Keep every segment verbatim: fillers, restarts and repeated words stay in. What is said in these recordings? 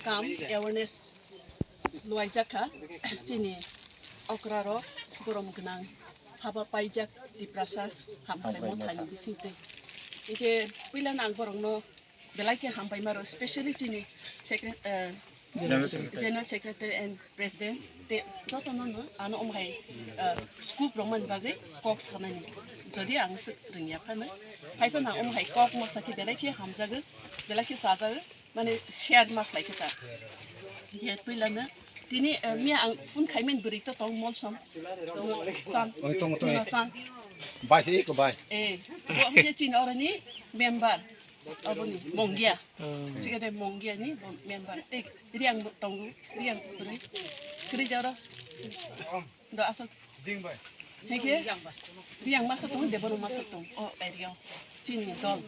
Kam awareness luaijak kha chini okra rok borom gwnang haba paijak Tiprasa hamkhlai mothani bisingtwi. Hinkhe puilano ang borokno belai khe hambai maro, specially chini secre-, eh, General Secretary. General Secretary and President te jotono no ano omhai, eh, scoop rwmani bagwi kok sanani. Jodi ang se rwngya phano, hai phano ang omhai kok masa khe belai khe hamjagwi, belai khe chajagwi, mane share ma khlai khe ta. Ye puilano tini, eh, miya ang phone khaimani bwrwi to tong Molsom. Chan. Oi, tongo, tongo. Chan. Bai se eko bai. Eh, bo ang je chini oroni member. Aboni Mongia. Hmm. Sikade Mongia ni bo member. Te Riang bo tongo, Riang kwrwi. Kwrwi jaro. Do asok. Heke Riang masa tong, Deboro masa tong. O area. Chini dol.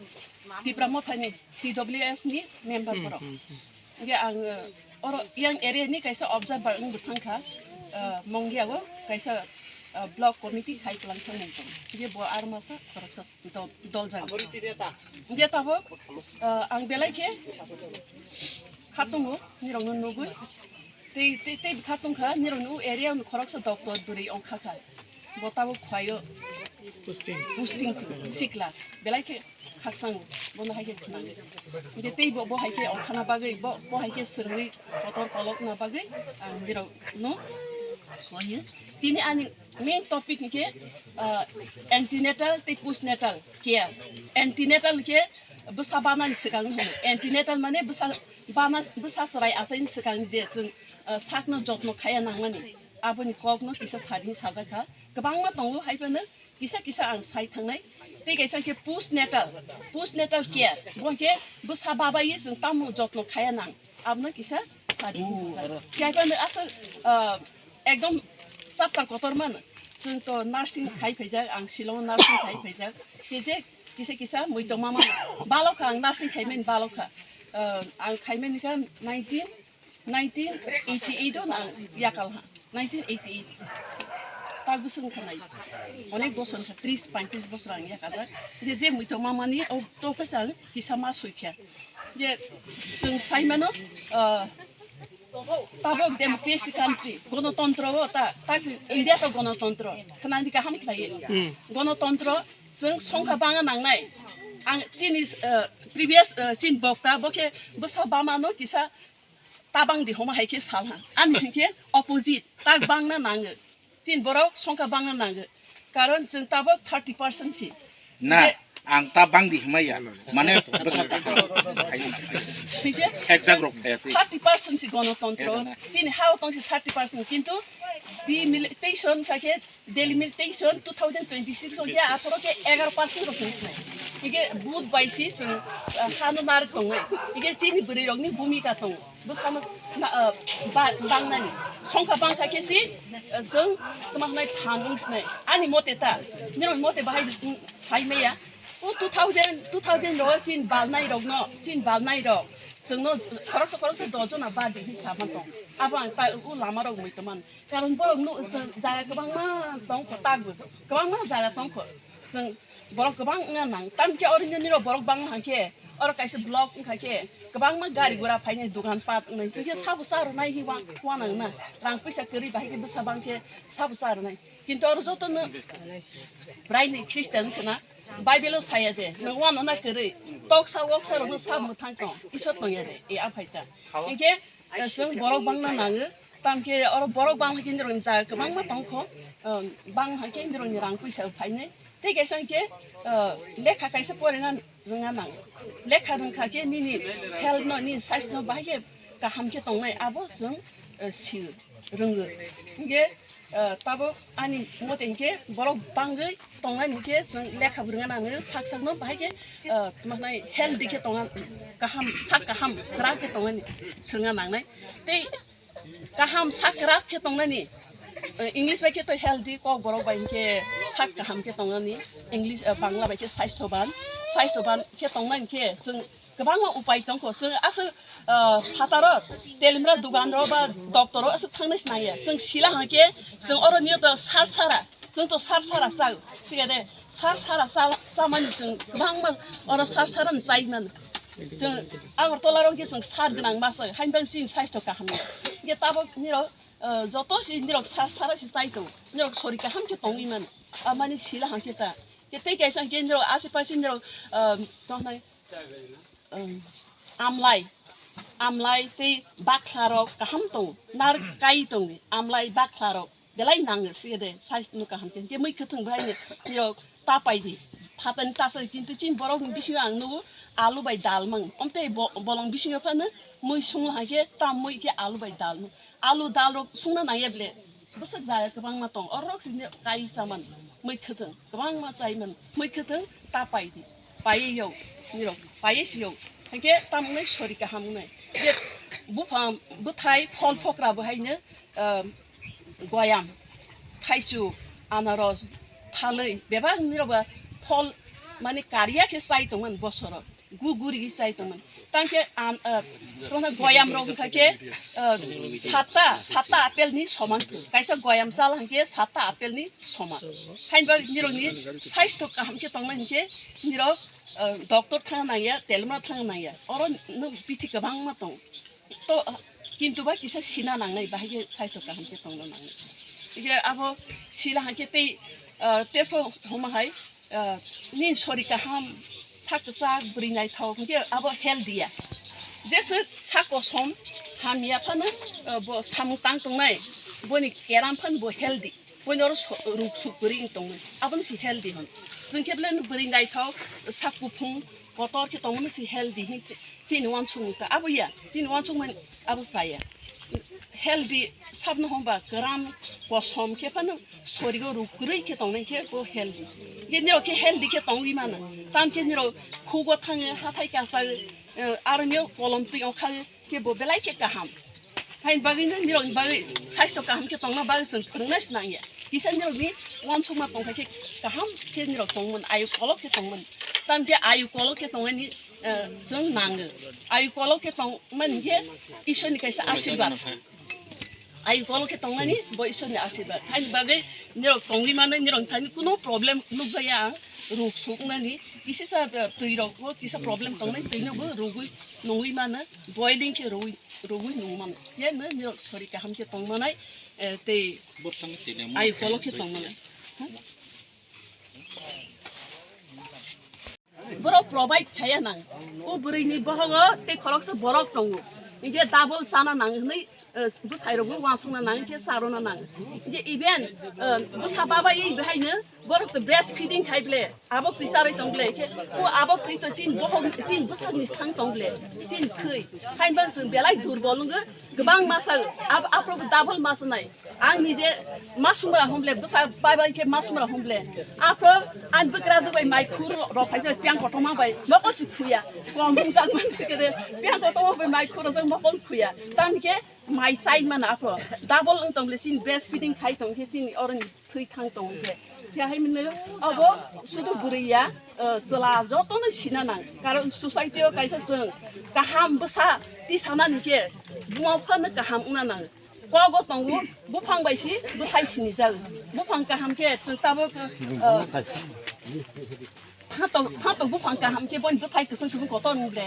Tipra Mothani T W F ni member borok. Hmm, hmm, hmm. Hingke ang, eh, oro yang area ni kaisa observer wngbo thangkha, eh, Mongia o kaisa, eh, block committee khai kwlang thangmung tong. Hingke bo ar masa khoroksa dol, dol jaga. Hingke tabok, eh, ang belai khe khatungo nirokno nugwi. Tei, tei, tei khatungkha nirokno o area ni khoroksa doctor bwrwi ongkha kha. Bo tabok khwlaio. Posting. Posting sikla. Belai khe khakchang bono hai khe khwnang. Hingke tei bo, bo hai khe ongkhana bagwi, bo, bo hai khe swrwngwi kotor kolokna bagwi ang birokno khlaio. Tini ani main topic hingke, ah, antenatal tei postnatal care. Antenatal hingke bwsa banani swkang hino. Antenatal mane bwsa bana, bwsa chwrai achaini swkang je chwng, ah, sakno jotno khaiya nangmani. Aboni kokno kisa sadini sajakha. Kwbangma tongo hai phano kisa kisa ang sai thangnai. Tei kaisa khe postnatal, postnatal care. Bo khe bwsa babai chwng tamo jotno khaya nang. Abono kisa sadi. Khe hai phano aswk, ah, ekdom chapter kotor man. Chwng to nursing khai phaijak, ang Shillong nursing khai phaijak. Khe je kisa kisa muitu mama balokha ang nursing khaimani balokha. Ah, ang khaimani kha nineteen nineteen eighty eight o nang yakal ha, nineteen eighty eight. Ta bwswng khanai. Onek bosor kha, tris paintris bosor ang yakajak. Je, je muitu mamani o to khe sang kisa ma sui kha. Je chwng sai mano, ah, tabok democracy country, gonotontro o ta, ta India to gonotontro. Khanani kaham khlaiye. Hmm. Gonotontro chwng songkha bangna nangnai. Ang chini, ah, previous, ah, chini bokta bo khe bwsa bamano kisa tabang di homa hai khe sal ha. Ani hinkhe opposite, tak bangna nango. Chin borok songkha bangna nango. Karon chwng tabok thirty percent si. Na, je ang ta bang di hima ya. Mane bwsa kaham. Hinkhe exact rok phaya twi. Thirty percent si gonotontro. Chini hao tong si thirty percent. Kintu delimitation kha khe delimitation two thousand twenty-six o khe aphoro khe egaro percent rok hinwi sinai. Hingke but bai si chwng, ah, hano narwk tongnai. Hingke chini bwrwi rokni bhumika tongo. Bwsano na, ah, ba-, bangnani. Songkha bangkha khe si, ah, chwng tamo hwnai phan wng sinai. Ani mote ta, nini mote bahai sai maya. O two thousand, two thousand rok chin balnai rokno, chin balnai rok. Chwngno khoroksa khoroksa dojon na ba di hi saman tong. Abo ang ta o lama rok mui tongman. Karon borok no jaga kwbangma tongkho, takbo kwbangma jaga tongkho. Chwng borok kwbang wngna nang. Tamkhe oro nini rok borok bangma hangkhe, oro kaisa block wngkha khe, kwbangma gari gura phainai, dogan pat wngnai. Chwngkhe sabo cha rwnai hi wa-, wanang na. Rang puisa kwrwi bahai khe bwsa bangkhe sabo cha rwnai. Kintu oro jotono bwraini Christian wngkha na, Bible o saya de, nwng wano na kwrwi. Toksa woksa rokno sabo mwthang tong, Isor tongya de, e aphai ta. Hinkhe, eh, chwng borok bangna nango. Tamkhe oro borok bang hai khe nirokni jaga kwbangma tongkho, um, bang hai khe nirokni rang puisa phainai. Tei kaisa hinkhe, uh, lekha kaisa porina rwngna nango. Lekha rwngkha khe nini health no, nini saisto no bahai khe kaham khe tongnai, abo chwng, uh, sio, rwngo. Hinkhe, uh, tabok ani mote hinkhe borok bangwi tongnai hinkhe chwng lekha bo rwngna nango, sak sak no bahai khe, uh, tamo hwnai healthy khe tongna, kaham, sak kaham kwrak khe tongnani swrwngna nangnai. Tei kaham sak kwrak khe tongnani, eh, English bai khe to healthy, Kokborok bai hinkhe sak kaham khe tongnani, English, eh, Bangla bai khe saistoban, saistoban khe tongnani khe chwng kwbangma upai tongkho. Chwng aswk, eh, phataro, telimra dogan ro ba doctor ro aswk thangnai se nangya. Chwng sila hwnkhe chwng oro niyo to sar sara, chwng to sar sara chao. Sikade sar sara cha-, chamani chwng kwbangma oro sar sara ni chai mano. Chwng Agartala rok khe chwng sar gwnang masa, hain bang chini saisto kaham ya. Hingke tabok nirok, eh, joto si nirok sar sara si chai tong, nirok sori kaham khe tongwi man. Amani sila hangke ta. Ke tei kaisa hingke nirok ase pase nirok, eh, tongnai, eh, amlai, amlai tei bakla rok kaham tong, nar kai tong, amlai bakla rok. Belai nango, siyade, size no kaham khe, hingke mui kwthwng bai ni, nirok ta pai di, phatani ta sai, kintu chini borok ni bisingo ang nugo, alu bai dal mang, omtei bo-, bolong bisingo phano mui sungla hangke, ta mui khe alu bai dal mang, alu dal rok sungna nangya ble, bwswk jaya kwbangma tong, orok sini kai chaman, mui kwthwng, kwbangma chaiman, mui kwthwng ta pai di, paiye yo, nirok, paiye si yo, hangke tamung nai sori kaham nai, je buphang, bwthai, phol phokra bo haino, ah, goyam, thaichu, anaros, thalwi, bebak nirok ba phol mane kariya khe chai tongmani bosoro, gu guri chai tongmani. Tangkhe an, ah, tongna goyam rok wngkha khe, ah, satta, satta apple ni soman thwk. Kaisa goyam chal hangkhe satta apple ni soman. Hainba nirok ni saisto kaham khe tongna hinkhe nirok, ah, doctor thang nangya, telma thang nangya. Oro no bithi kwbangma tong. To, kintu ba kisa sina nangnai, bahai khe saisto kaham khe tongna nangnai. Hingke abo sila hangke tei, ah, tepho homa hai, ah, nin sori kaham, sak kwchak, bwrwi naithok, hingke abo healthy ya. Jesa sak kosom hamya phano, ah, bo samung tang tongnai, boni keram phano bo healthy. Boino oro so-, ruk suk kwrwi wng tongmani. Abono si healthy hwn. Chwng khe bwlai bwrwi naithok, sak kuphung, kotor khe tongmani si healthy hwn si, chini uansukmung ta abo ya. Chini uansukmani abo chaya. Healthy sabno hwnba kwram kosom khe phano sorigo ruk kwrwi khe tongnai khe bo healthy. Khe nirok khe healthy khe tongwi mano. Tam khe nirok khugo thango, hathai kachago, eh, aroni kolom twi ongkhago. Khe bo belai khe kaham. Haini bagwi no nirokni bagwi saisto kaham khe tongna bagwi chwng phwrwngna se nangya. Kisa nirokni uansukma tongkha khe kaham khe nirok tongmani, ayu kolok khe tongmani. Tamo khe ayu kolok khe tongmani, eh, chwng nango. Ayu kolok khe tongmani khe Ishorni kaisa asirwad. Ayu kolok khe tongmani bo Ishorni asirwad. Haini bagwi nirok tongwi mano, nirokni thani kuno problem nukjakya ang. Ruk suknani, kisa sa, eh, twi rok bo kisa problem tongnai, twi no bo rugwi nungwi mano, boiling khe rugwi, rugwi nung mano. Khe no nirok sori kaham khe tong manai, eh, tei ayu kolok khe tong manai. Borok provide khaya nang. O bwrwi ni bohogo tei khoroksa borok tongo. Hingke double chana nang hinui, eh, bwsai rok bo uansukna nang, hingke charwna nang. Hingke even, eh, bwsa baba i behaino borok to breast feeding khai ble, abok twi charwi tong ble, hingke o abok twi to chin bohok, chin bwsak ni thang tong ble, chin thwi. Hain bang chwng belai durbol wngwi kwbang masa, ab-, aphro double masa nai. Ang nije masumra humble, bwsa bai bai khe masumra humble. Aphro ang bwkrajwk bai mai khur rok phaijak piang kotorma bai mokol si phuya. Kom hwnjak man si khe de piang kotorma bai mai khur rok mokol phuya. Tam khe mai sai man aphro. Double wng tong le chini breast feeding khai tong khe chini oroni thwi thang tong khe. Khe hai mene obo sudu bwrwi ya, eh, chwla jotono sina nang. Karon society o kaisa chwng kaham bwsa tisanani khe buma phano kaham wngna nang. Kogo tongo, buphang bai si, bwsai sini jago. Buphang kaham khe, chwng tabuk, uh, phatok, phatok buphang kaham khe, boni bwthai kwchwng kwchwng kotor wng ble.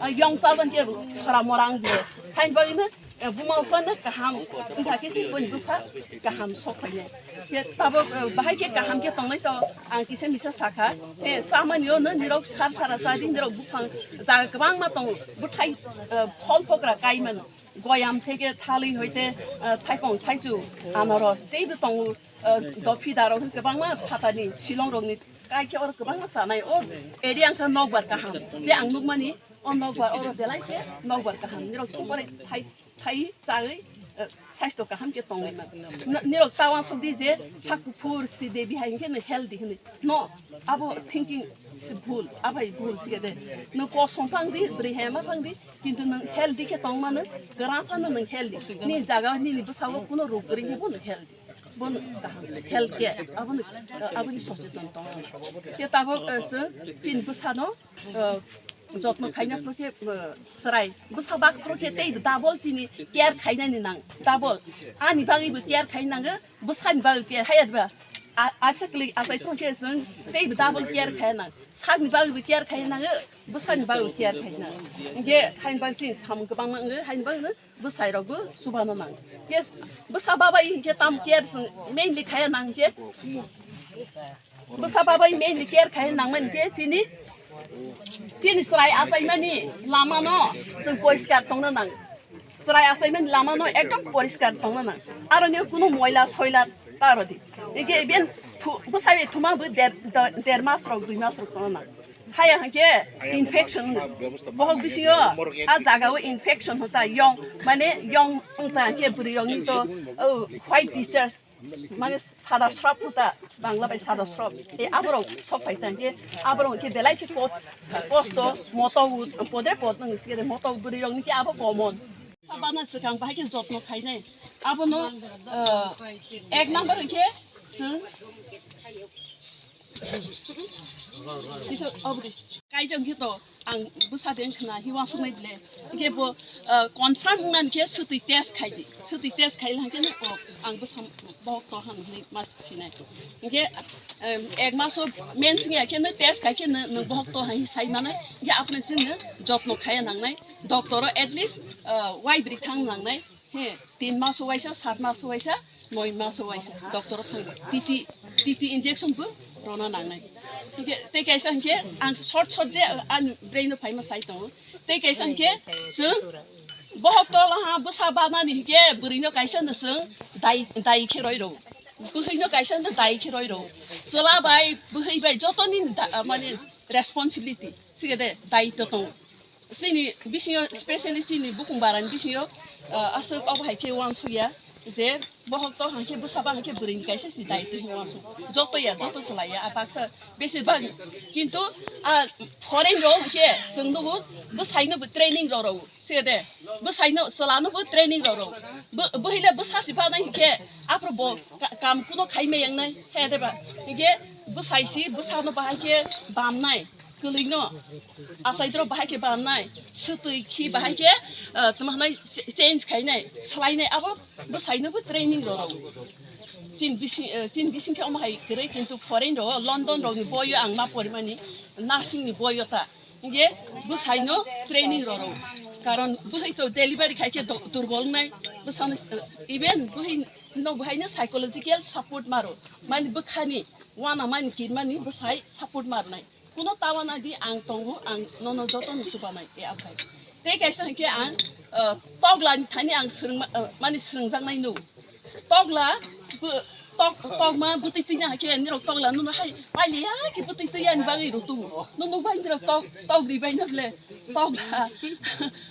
Uh, yong salban khe, khora morang ble. Hain bagwi no, uh, buma phano kaham, wngkha khe si boni bwsa kaham sok phainai. Khe tabuk, uh, bahai khe kaham khe tongnai to, ang kisa misa sakha. Khe chamani o no nirok sar sara sa di, nirok buphang jaga kwbangma tongo. Bwthai, uh, phol phokra kai mano. Goyam theke thalwi hoite, ah, thaipong, thaichu, anaros, teibo tongo, ah, dophi darok hwn kwbangma phatani, silong rokni kaikhe oro kwbangma chanai. O area wngkha nokbar kaham, je ang nukmani, o nokbar oro belai khe nokbar kaham. Nirok thumbarai thai, thai chawi, ah, saisto kaham khe tongwi man. N-, nirok ta uansuk di je sak kuphur si debi hai hwnkhe no healthy hwnwi. No, abo thinking si bhul, abai bhul si de. Nwng kosom phang di, bwrwi hai ma phang di, Kintu nwng healthy khe tong mano, kwran phano nwng healthy. Nini jaga nini bwsao kuno rog kwrwi khe bono healthy. Bono kaham health care, abono, aboni soseton tong mano. Khe tabok, eh, chwng chini bwsano, eh, jotno khaina phuru khe, eh, chwrai. Bwsa bak phuru khe tei double chini care khainani nang. Double. Ani bagwibo care khaina nango, bwsani bagwi care. Hayat ba? A-, aisa klik asai thong khe chwng tei double care khai nang. Sakni bagwi care khai nang, bwsani bagwi care khai nang. Hingkhe hain bagwi chini samung kwbangma wngo, hain bagwi bwsai rokbo chubano nang. Yes, bwsa babai hingkhe tam care chwng mainly khaya nang khe. Bwsa babai mainly care khai nangmani khe chini, chini chwrai achaimani lamano chwng poriskar tongna nang. Chwrai achaimani lamano ekdom poriskar tongna nang. Aroni kuno moila soila ta rodi. Ege ben thu-, bwsai thuma bo der, der, der mas rok, dui mas rok tongna nang. Haya hwnkhe infection, bohok bisingo a jaga o infection hota yong, mane yong wngta hwnkhe bwrwi rokni to, oh, white discharge, mane sada srop hota, Bangla bai sada srop. E aborok sok phai ta hwnkhe, aborok hwnkhe belai khe kot-, kosto, motok pode pod wng sikhe motok bwrwi rokni khe abo common. Sabana swkang bahai khe jotno khainai. Abono, eh, ek number hwnkhe chwng kisa obri. Kaijak hwnkhe to ang bwsa de wngkhna hi uansuknai bile. Hwnkhe bo, eh, confirm wngnani khe swtwi test khai di. Swtwi test khai lang khe no, oh, ang bwsa bohok to han hwnwi ma sinai. Hwnkhe, em, ek maso mensing ya khe no test khai khe no, nwng bohok to han sai manai. Hwnkhe apni chwngno jotno khaya nangnai. Doctor o at least, eh, wai bri thang nangnai. He, tin maso waisa, sat maso waisa, noi maso waisa, doctor o thangdi. T T, T T injection bo rona nangnai. Hingke, tei kaisa hingke, ang short short je, ang brain no phaima sai tongo. Tei kaisa hingke, chwng, bohok tolo ha, bwsa banani hingke, bwrwi no kaisa no chwng, dai, dai khe roi rw. Bwhwi no kaisa no dai khe roi rw. Chwla bai, bwhwi bai, joto ni da, mane, responsibility. Sige de, daitw tongo. Chini bisingo specialist chini bukung barani bisingo, ah, aswk obo hai khe uansukya je bohok to hai khe bwsa ba hai khe bwrwi ni kaisa si daitwi hinwi uansuk. Joto ya, joto chwlai ya, a baksa besir bak. Kintu a foreign rok hai khe chwng nugo bwsai no bo training rw rw. Sige de, bwsai no chwla no bo training rw rw. Bo-, bohile bwsa si ba nai hai khe aphuru bo ka-, kam kuno khai mai yang nai, he de ba. Hingke bwsai si bwsa no bahai khe bam nai. Kwlwino, achaidoro bahai khe bamnai, swtwi khi bahai khe, eh, tamo hwnai ch-, change khainai, swlainai, abo bwsaino bo training rw rw. Chin bising, eh, chin bising khe omo hai kwrwi, kintu foreign rw, London rokni boyo ang ma porimani, nursing ni boyo ta. Hingke bwsaino training rw rw. Karon bwsai to delivery khai khe do-, durbol wngnai, bwsano, eh, even bwhai no, bwhaino psychological support maro, mani bwkhani, wana mani kirmani bwsai support marnai. Kuno tawana di ang tongo, ang nono joto no chubanai, e aphai. Tei kaisa hwnkhe ang, eh, tokla ni thani ang swrwngma, eh, mani swrwngjaknai no. Tokla, bo-, tok, tokma bwtwi twi na hwnkhe nirok tokla nono hai pailiya khe bwtwi twi ani bagwi rw tubu. Nono bai nirok tok, tok ri bai na ble tokla.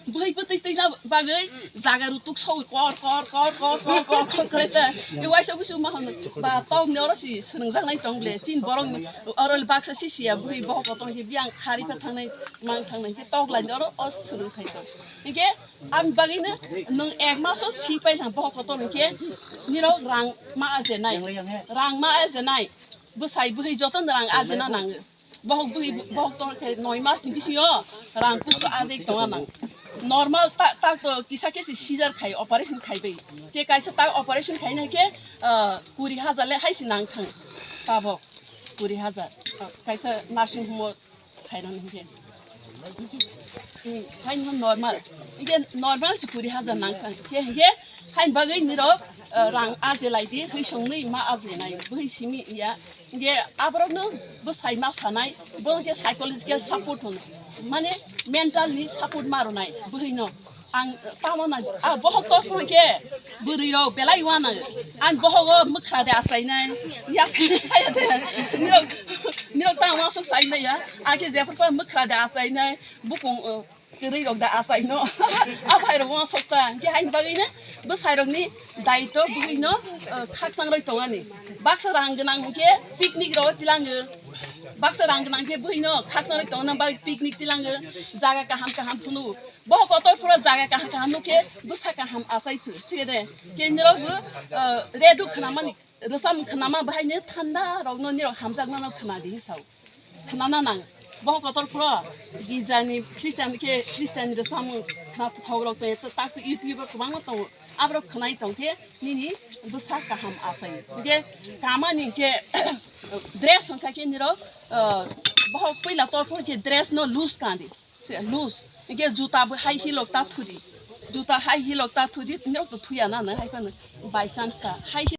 Bwhai bwtwi twi na bagwi jaga rw tuk sogwi kor, kor, kor khlai ta. E waisa busu ma hwn ba tokni oro si swrwngjaknai tong ble. Chin borok ni oro baksa si siya bwhai bohok tong khe biyang khari pha thangnai, mang thangnai khe tokla ni oro o swrwng khai tong. Hingke ang bagwi no nwng ek maso si pai thang bohok kotor hingke nirok rang ma ajenai, rang ma ajenai, bwsai bwhai joto no rang ajena nango. Bohok bwhai, bohok tor khe noi mas ni bisingo rang kusu ajai tongna nang. Normal ta, ta to kisa kesi scissor khai, operation khai bai. Ke kaisa ta operation khai na ke, ah, kuri hajar le hai si nang thang. Tabok kuri hajar. Ah, kaisa nursing home o khairok hwnkhe. Hmm, haino normal. Hwnkhe normal se kuri hajar nangkha. Hwnkhe, hwnkhe hain bagwi nirok, eh, rang aje lai di, hwi songnwi ma aje nai, bwhi simi iya. Hwnkhe aborokno bwsai ma sanai, bo hwnkhe psychological support hwno. Mane mental ni support ma rwnai, bwhwino. Ang tamo na, ah, bohok to phone ke, bwrwi rok belai wana. Ang bohok o mwkhra de asai nai. Ya, ya de. Nirok, nirok tamo asuk sai nai ya. Ang ke jephru pa mwkhra de asai nai. Bukung, uh, kwrwi rok da asai no. Aphai rok uansuk ta. Ke hain bagwi na, bwsai rok ni daito bwrwi no, uh, khakchang roi tongani. Baksa rang gwnang ke picnic rok tilango. Baksa rang gwnang ke bwrwi no khakchang roi tongna bagwi picnic tilango. Jaga kaham kaham phunu. Bohok kotor phuru jaga kaham kaham nukhe bwsa kaham achai phu, sige de. Ke nirok bo, eh, redu khnamani, rwcham khnama bahai ni thanda rokno nirok hamjakmano khna di sao. Khnana nang. Bohok kotor phro, gijani Christian khe Christian ni samung na thok rok tong, tak tu YouTube o kwbangma tongo. Aborok khwnai tong khe nini bwsa kaham asai. Hingke kamani hingke dress hingka khe nirok, ah, bohok puila tor phor khe dress no loose kandi. Se loose. Hingke juta bo high heel ok ta thudi. Juta high heel ok ta thudi, nirok to thuya na, na hai phano by chance ka. High heel